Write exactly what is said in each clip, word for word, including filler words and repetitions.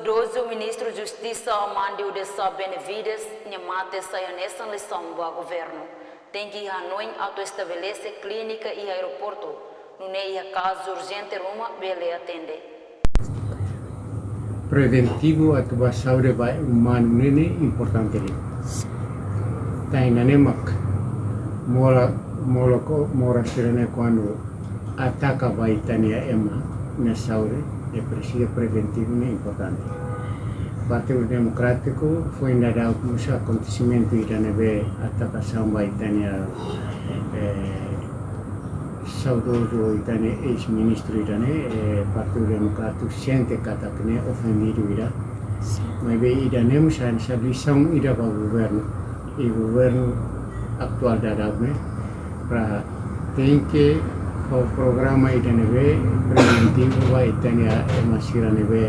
Idozu Ministru Justisa Armando Dessa Benavides nia mate sai hanesan lisaun ba governu. Tenke iha hanoin atu estabelese klínika iha aeroportu, nune'e iha kazu urjente ruma bele atende. Preventivu atu ba saúde ba umanu ne'e importante liu. Tan ne'e mak moras, moras, moras sira-ne'e kuandu ataka ba ita-nia ema nia saúde, ne'e presiza preventivu ne'e importante. Partidu Demokrátiku foin daudauk mós akontesimentu ida ne'ebé atakasaun ba ita-nia, eh, saudozu ita-nia eis-ministru ida-ne'e, eh, Partidu Demokrátiku sente katak ne'e ofendidu ida. Maibé ida-ne'e mós hanesan lisaun ida ba governu. I governu atuál daudauk ne'e para tenke fó programa ida ne'ebé preventivu ba ita-nia ema sira ne'ebé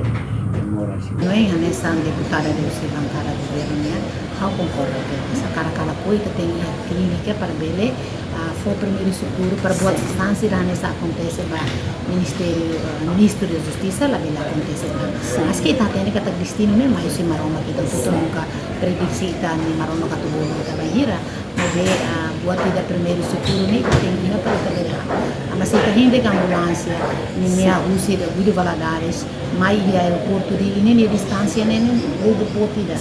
moras. No é hanesan deputada de usi bankada governu nian, ha'u konkorda katak karik karik ita tenke iha klínika para bele, ah, fó primeiru sokuru para buat instansia hanesan akontese ba Ministériu, ah, Ministru Justisa, labele akontese ba. Maski ita hatene katak destinu ne'e mai husi Maromak, ita hotu nunka prediksi ita-nia Maromak atu bolu ita ba hira. Maibé, ah, buat ida primeiru sokuru ne'e ita tenke iha para ita bele. Ah, maski ita hende ka ambulánsia, ninia husi Guido Valadares mai iha aeroportu Dili ne'e, nia distánsia ne'e, ne'e boot ida.